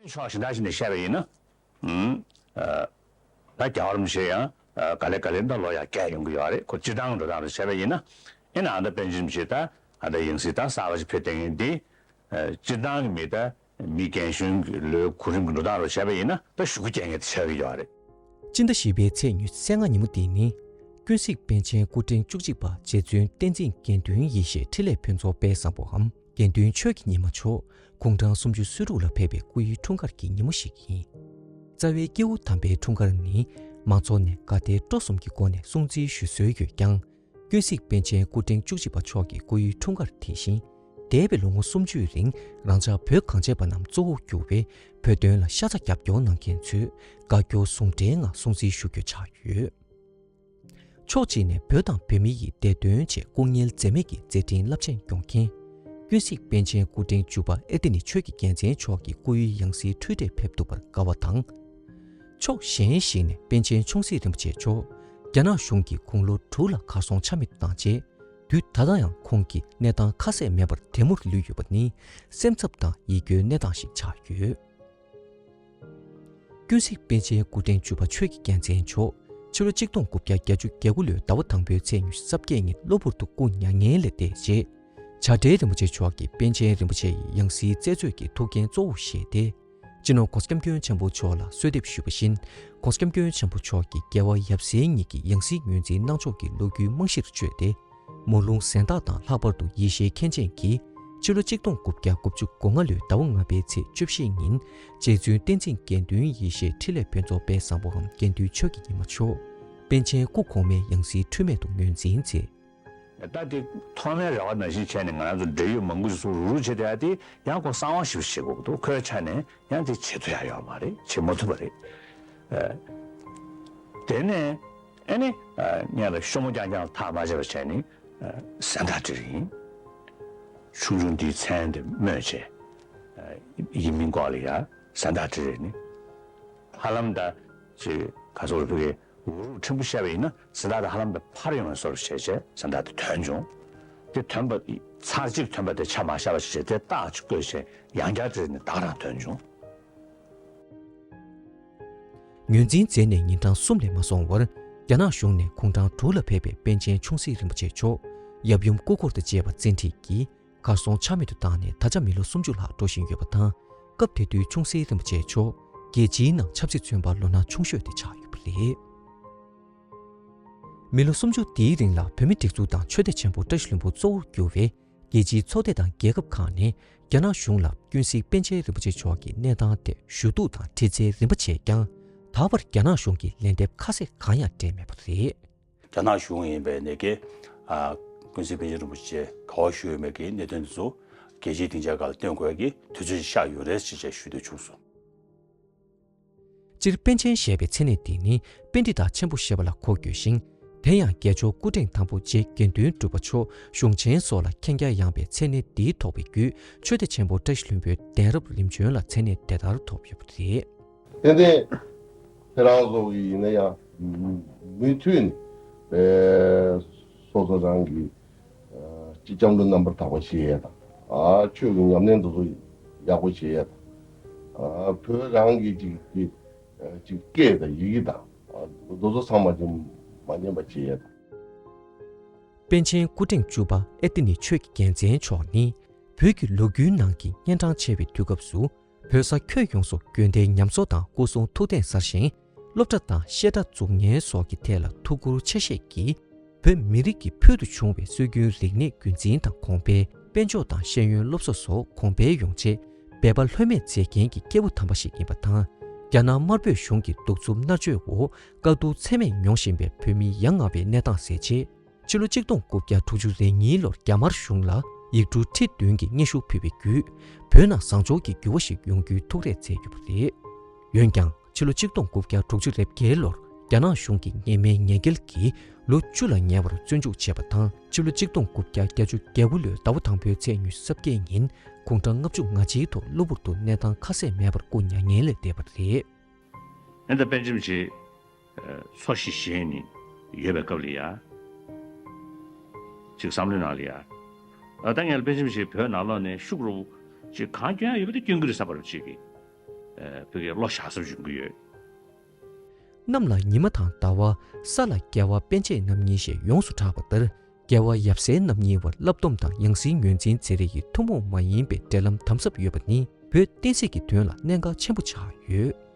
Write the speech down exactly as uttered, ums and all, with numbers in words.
ཕྱོགས་གཞན་དག་ཞིག་ནས་བཤད་པ་ཡིན་ན། ཨུམ། ཨ། ད་རྒྱལ་བ་རིན་པོ་ཆེ་ཡང་ཨ་ག་ལེ་ག་ལེ་ད་ལོ་ཡང་བསྐྱལ་ཡོང་གི་ཡོད་རེད། ཁོ་སྤྱིར་བཏང་གི་འགྲོ་སྟངས་རེད། བྱས་པ་ཡིན་ན། ཨེ་ན་ཨ་ད་པཎ་ཆེན་རིན་པོ་ཆེ་ད་ཨ་ད་ཡང་སྲིད་ད་གསར་པ་ཞིག་ཕེབས་བསྡད་མཁན་འདི། ཨ། སྤྱིར་བཏང་གི་མི་ད་མི་རྒན་གཞོན་གྱི་ལོའི་གོ་རིམ་གྱི་འགྲོ་སྟངས་རེད། བྱས་པ་ཡིན་ན་ད་ཞུ་སྐུལ་བསྐྱལ་མཁན་དེ་ཆགས་ཀྱི་ཡོད་རེད། སྤྱི་ཟླ་བཞི་པའི་ཚེས་ཉི་ཤུ་རྩ་ལྔ་ཉིན་མོ་འདི་ནི། ཀུན་གཟིགས་པཎ་ཆེན་སྐུ་ཕྲེང་བཅུ་གཅིག་པ་རྗེ་བཙུན་བསྟན་འཛིན་དགེ་འདུན་ཡེ་ཤེས་འཕྲིན་ལས་ཕུན་ཚོགས་དཔལ་བཟང་པོའམ་དགེ་འདུན་ཆོས་ཀྱི་ཉི་མ་མཆོག་དགུང་གྲངས་སུམ་ཅུ་སོ་དྲུག་ལ་ཕེབས་པའི་སྐུ་ཡི་འཁྲུངས་སྐར་གྱི་ཉིན་མོ་ཞིག་ཡིན། རྩ་བའི་སྐྱེས་བུ་དམ་པའི་འཁྲུངས་སྐར་ནི་མང་ཚོགས་ནས་དགའ་དད་སྤྲོ་གསུམ་གྱི་སྒོ་ནས་སྲུང་བརྩི་ཞུ་སྲོལ་ཡོད་ཀྱང་། ཀུན་གཟིགས་པཎ་ཆེན་སྐུ་ཕྲེང་བཅུ་གཅིག་པ་མཆོག་གི་སྐུ་ཡི་འཁྲུངས་སྐར་དེ་བཞིན། འདས་པའི་ལོ་ངོ་སུམ་ཅུའི་རིང་རང་ཅག་བོད་གངས་ཅན་པ་རྣམས་གཙོ་བོར་གྱུར་པའི་བོད་དོན་ལ་ཤ་ཚ་རྒྱབ་སྐྱོར་གནང་མཁན་ཚོས་དགའ་སྐྱོ་ཟུང་འབྲེལ་ངང་སྲུང་བརྩི་ཞུ་རྒྱུ་ཆགས་ཡོད། ཕྱོགས་གཅིག་ནས་བོད་དང་བོད་མི་ཡི་བདེ་དོན་ཆེད་སྐུ་ངལ་འཛེམས་མེད་ཀྱི་མཛད་འཕྲིན་རླབས་ཆེན་སྐྱོང་མཁན། ཀུན་གཟིགས་པཎ་ཆེན་སྐུ་ཕྲེང་བཅུ་པ་ཨེ་ཏི་ནི་ཆོས་ཀྱི་རྒྱལ་མཚན་མཆོག་གི་སྐུ་ཡི་ཡང་སྲིད་འཁྲུལ་བྲལ་ཕེབས་ཐུབ་པར་དགའ་བ་དང་། ཕྱོགས་གཞན་ཞིག་ནས་པཎ་ཆེན་ཆུང་སྲིད་རིན་པོ་ཆེ་མཆོག་རྒྱ་ནག་གཞུང་གིས་དགུང་ལོ་དྲུག་ལ་གར་སོང་ཆ་མེད་དུ་བཏང་རྗེས། དུས་ད་ལྟ་ཡང་ཁོང་གི་གནས་སྟངས་ཁ་གསལ་མེད་པར་དེ་མུར་ལུས་ཡོད་པ་ནི་སེམས་འཚབ་དང་ཡིད་སྐྱོའི་གནས་སྟངས་ཤིག་ཆགས་ཡོད། ཀུན་གཟིགས་པཎ་ཆེན་སྐུ་ཕྲེང་བཅུ་པ་ཆོས་ཀྱི་རྒྱལ་མཚན་མཆོག་ཕྱི་ལོ་ཆིག་སྟོང་དགུ་བརྒྱ་བརྒྱད་ཅུ་གྱ་དགུ་ལོའི་ཟླ་བ་དང་པོའི་ཚེས་ཉི་ཤུ་རྩ་བརྒྱད་ཉིན་གློ་བུར་དུ་སྐུ་མྱ་ངན་ལས་འདས་རྗེས། བྱ་བྲལ་རིན་པོ་ཆེ་མཆོག་གིས་པཎ་ཆེན་རིན་པོ་ཆེ་ཡི་ཡང་སྲིད་རྩད་གཅོད་ཀྱི་ཐུགས་འགན་གཙོ་བོར་བཞེས་ཏེ། སྤྱི་ནོར་༸གོང་ས་༸སྐྱབས་མགོན་ཆེན་པོ་མཆོག་ལ་གསོལ་འདེབས་ཞུས་པ་བཞིན། ༸གོང་ས་༸སྐྱབས་མགོན་ཆེན་པོ་མཆོག་གིས་རྒྱལ་བ་ཡབ་སྲས་ཉིད་ཀྱི་ཡང་སྲིད་ངོས་འཛིན་གནང་ཕྱོགས་ཀྱི་ལོ་རྒྱུས་རྨང་གཞིར་བཅོལ་ཏེ། མོ་ལུང་གཟེངས་རྟགས་དང་ལྷག་པར་དུ་ཡེ་ཤེས་མཁན་ཆེན་གྱིས་ཕྱི་ལོ་ཆིག་སྟོང་དགུ་བརྒྱ་དགུ་བཅུ་གོ་ལྔ་ལོའི་ཟླ་བ་ལྔ་པའི་ཚེས་བཅུ་བཞི་ཉིན་རྗེ་བཙུན་བསྟན་འཛིན་དགེ་འདུན་ཡེ་ཤེས་འཕྲིན་ལས་ཕུན་ཚོགས་དཔལ་བཟང་པོའམ་དགེ་འདུན་ཆོས་ཀྱི་ཉི་མ་མཆོག་པཎ་ཆེན་སྐུ་གོང་མའི་ཡང་སྲིད་འཁྲུལ་མེད་དུ་ངོས་འཛིན་མཛད། ད་དེ་ཐོག་མའི་རེ་བ་ནང་བཞིན་བྱས་ནས་ང་རང་ཚོ་འབྲེལ་ཡོད་མང་པོ་ཞིག་སུ་རུག་རུག་བྱས་བསྡད་ཡ་དེ་ཡང་ཁོ་གསང་བ་ཞིག་བྱེད་དགོས་ཀྱི་འདུག་ཁོའི་ཆ་ནས་ཡང་དེ་བྱེད་ཐུབ་ཡ་ཡོད་མ་རེད། བྱེད་མ་ཐུབ་པ་རེད། ཨ། དེ་ནས་ཨ་ནི་ཨ་སྔོན་ལ་ཤོ་མོ་རྐྱང་རྐྱང་ལ་ཐག་མ་བཅད་པ་བྱས་ནས་ཨ་གཟེངས་རྟགས་སྤྲད་ཡིན། ཆུང་ཆུང་འདིའི་མཚན་དེ་སྨོས་བྱས། ཨ་ཡིན་མིན་སྐོར་ལ་ཡ་གཟེངས་རྟགས་སྤྲད་རེད་ནི། ཧ་ལམ་ད་ཅིག་ག་ཚོད་རེད་ཕ་གི། འུ་རུག་ཕྲན་བུ་བཤད་པ་ཡིན་ན་གཟེངས་རྟགས་དེ་ཧ་ལམ་དུ་འཕར་ཡོང་བའི་བཟོ་འདྲ་བྱས་བྱས་གཟེངས་རྟགས་དེ་ཐོན་བྱུང་། དེ་ཐོན་པ་ཚར་གཅིག་ཐོན་པ་དེ་ཆ་མ་བཞག་པ་ཞིག་བྱས་དེ་རྟགས་ཅིག་བཀོད་བྱས་ཡང་བསྐྱར་དེ་ནས་ད་ག་རང་ཐོན་བྱུང་། ངོས་འཛིན་མཛད་ནས་ཉིན་གྲངས་གསུམ་ལས་མ་སོང་བར་རྒྱ་ནག་གཞུང་ནས་དགུང་གྲངས་དྲུག་ལ་ཕེབས་པའི་པཎ་ཆེན་ཆུང་སྲིད་རིན་པོ་ཆེ་མཆོག་ཡབ་ཡུམ་སྐུ་འཁོར་དང་བཅས་པ་བཙན་ཁྲིད་ཀྱིས། གར་སོང་ཆ་མེད་དུ་བཏང་ནས་ད་ཆ་མི་ལོ་སུམ་ཅུ་ལྷག་འགྲོ་བཞིན་ཡོད་པ་དང་། སྐབས་དེ་དུས་ཆུང་སྲིད་རིན་པོ་ཆེ་མཆོག་རྒྱལ་སྤྱིའི་ནང་ཆབ་སྲིད་བཙོན་པ་ལོ་ན་ཆུང་ཤོས་དེ་ཆགས་ཡོད་པ་རེད། མི་ལོ་སུམ་ཅུ་དེའི་རིང་ལ་བོད་མི་སྒྲིག་འཛུགས་དང་ཆོས་སྡེ་ཆེན་པོ་བཀྲ་ཤིས་ལྷུན་པོ་གཙོ་བོར་གྱུར་བའི་རྒྱལ་སྤྱིའི་ཚོགས་སྡེ་དང་རྒྱལ་ཁབ་ཁག་ནས་རྒྱ་ནག་གཞུང་ལ་ཀུན་གཟིགས་པཎ་ཆེན་རིན་པོ་ཆེ་མཆོག་གི་གནས་སྟངས་ཐད་ཞུ་གཏུག་དང་དྲི་རྩད་རིམ་པ་བྱས་ཀྱང་། ད་བར་རྒྱ་ནག་གཞུང་གིས་ལན་འདེབས་ཁ་གསལ་གང་ཡང་སྤྲད་མེད་པ་རེད། རྒྱ་ནག་གཞུང་ཡིན་པའི་ནས་ཀྱི། ཨ། ཀུན་གཟིགས་པཎ་ཆེན་རིན་པོ་ཆེ་ག་པར་བཞུགས་ཡོད་མེད་ཀྱི་གནད་དོན་དེ་ཚོ་རྒྱལ་སྤྱིའི་སྡིངས་ཆ་ཁག་ལ་སྟོན་དགོས་ཀྱི་དུས་ཚོད་ཅིག་ཤར་ཡོད་རེད་ཅེས་བཅས་ཞུ་འདོད་བྱུང་སོང་། སྤྱིར་པཎ་ཆེན་ཞེས་པའི་མཚན་གནས་འདི་ནི་པཎྜི་ཏ་ཆེན་པོ་ཞེས་པ་ལ་གོ་དགོས་ཤིང་། དེ་ཡང་རྒྱལ་མཆོག་སྐུ་ཕྲེང་དང་པོ་རྗེ་དགེ་འདུན་གྲུབ་པ་མཆོག་གཞུང་ཆེན་སོགས་ལ་མཁྱེན་རྒྱ་ཡངས་པའི་མཚན་གནས་འདིའི་ཐོགས་པའི་བརྒྱུད་ཆོས་སྡེ་ཆེན་པོ་བཀྲ་ཤིས་ལྷུན་པོའི་གདན་རབས་རིམ་བྱོན་ལ་མཚན་གནས་དེ་ལྟར་ཐོབ་ཡོད་པ་རེད། ཏན་ཏན་ཁྱེད་རང་ཚོ་གི་ཡིན་ན་ཡང་མུ་མཐུད་ནས་ཨེ་སོ་སོ་རང་གི་ཨ་སྤྱི་ཁྱབ་ལ་རྣམ་པར་དག་པ་བྱེད་ཡས་དང་། ཨ་ཆོས་ཀྱི་ཉམས་ལེན་དེ་ཚོ་ཡག་པོ་བྱེད་ཡས་དང་། ཨ་བོད་རང་གི་ཅིག་ཅིག་ཨ་ཅིག་སྐད་དང་ཡི་གེ་དང་། ཨ་དེ་ཚོ་ཚང་མ་ཅིག་མ་ཉམས་པ་བྱེད་ཡས་དང་། པཎ་ཆེན་སྐུ་ཕྲེང་བཅུ་པ་ཨེ་ཏི་ནི་ཆོས་ཀྱི་རྒྱལ་མཚན་མཆོག་ནི། བོད་ཀྱི་ལོ་རྒྱུས་ནང་གི་གཉན་འཕྲང་ཆེ་བའི་དུས་སྐབས་སུ། བོད་ས་ཁྱོན་ཡོངས་སུ་དགོན་སྡེ་ཉམས་གསོ་དང་སྐུ་གསུང་ཐུགས་རྟེན་གསར་བཞེངས། སློབ་གྲྭ་དང་བཤད་གྲྭ་འཛུགས་གཉེར་སོགས་ཀྱི་ཐད་ལ་ཐུགས་ཁུར་ཆེ་བཞེས་ཀྱིས། བོད་མི་རིགས་ཀྱི་ཕུལ་དུ་བྱུང་བའི་སྲོལ་རྒྱུན་རིག་གནས་རྒྱུན་འཛིན་དང་གོང་འཕེལ། དཔལ་འབྱོར་དང་ཤེས་ཡོན་སློབ་གསོ་སོགས་གོང་འཕེལ་ཡོང་ཆེད། འབད་པ་ལྷོད་མེད་མཛད་མཁན་གྱི་སྐྱེས་བུ་དམ་པ་ཞིག་ཡིན་པ་དང་། རྒྱ་ནག་དམར་པོས་གཞུང་གི་གདུག་རྩུབ་མནར་གཅོད་འོག་དཀའ་སྡུག་ཚད་མེད་མྱོང་བཞིན་པའི་བོད་མི་ཡ་ང་བའི་གནས་སྟངས་གསལ་ཆེད། ཕྱི་ལོ་ཆིག་སྟོང་དགུ་བརྒྱ་དྲུག་ཅུ་རེ་གཉིས་ལོར་རྒྱ་དམར་གཞུང་ལ་ཡིག་འབྲུ་ཁྲི་བདུན་གྱི་སྙན་ཞུ་ཕུལ་བའི་བརྒྱུད། བོད་ནང་བཟང་ཕྱོགས་ཀྱི་འགྱུར་བ་ཞིག་ཡོང་རྒྱུའི་ཐུགས་རེ་བསྩལ་ཡོད་པ་རེད། འོན་ཀྱང་། ཕྱི་ལོ་ཆིག་སྟོང་དགུ་བརྒྱ་དྲུག་ཅུ་རེ་བརྒྱད་ལོར་རྒྱ་ནག་གཞུང་གིས་ཉེས་མེད་ཉེས་འགེལ་གྱིས་ལོ་བཅུ་ལ་ཉེ་བར་བཙོན་འཇུག་བྱས་པ་དང་། ཕྱི་ལོ་ཆིག་སྟོང་དགུ་བརྒྱ་བརྒྱད་ཅུ་གྱ་དགུ་ལོའི་ཟླ་བ་དང་པོའི་ཚེས་ཉི་ཤུ་རྩ་བརྒྱད་ཉིན་དགུང་གྲངས་ལྔ་བཅུ་ང་གཅིག་ཐོག་གློ་བུར་དུ་གནས་སྟངས་ཁ་གསལ་མེད་པར་སྐུ་མྱ་ངན་ལས་འདས་པ་རེད། ཨེ་ད་པཎ་ཆེན་རིན་པོ་ཆེ་འཚོ་ཞིང་གཞེས་ནས་ཡོད་པའི་སྐབས་ལ་ཡ། ཅིག་བསམ་བློའི་ནང་ལ་ཡ། ཨ་ད་ངས་ལ་པཎ་ཆེན་རིན་པོ་ཆེ་བོད་ནང་ལོགས་ནས་ཤུགས་རུ་ཅིག་གང་སྐྱོན་ཡོད་པ་དེ་སྐྱོན་གྱི་རེད་བསམ་པ་རེད་ཅིག་གི། ཨ་བོད་སྐད་བློ་བཞག་སེམས་ཞུ་གི་ཡོད། གནམ་ལ་ཉི་མ་དང་ཟླ་བ། ས་ལ་རྒྱལ་བ་པཎ་ཆེན་རྣམ་གཉིས་ཞེས་ཡོངས་སུ་གྲགས་པ་ལྟར། རྒྱལ་བ་ཡབ་སྲས་རྣམ་གཉིས་བར་བསླབ་སྡོམ་དང་ཡང་སྲིད་ངོས་འཛིན་མཛད་རེས་ཀྱི་ཐུན་མོང་མ་ཡིན་པའི་འབྲེལ་ལམ་དམ་ཟབ་ཡོད་པ་ནི་བོད་བསྟན་སྲིད་ཀྱི་དོན་ལ་གནད་འགག་ཆེན་པོ་ཆགས་ཡོད།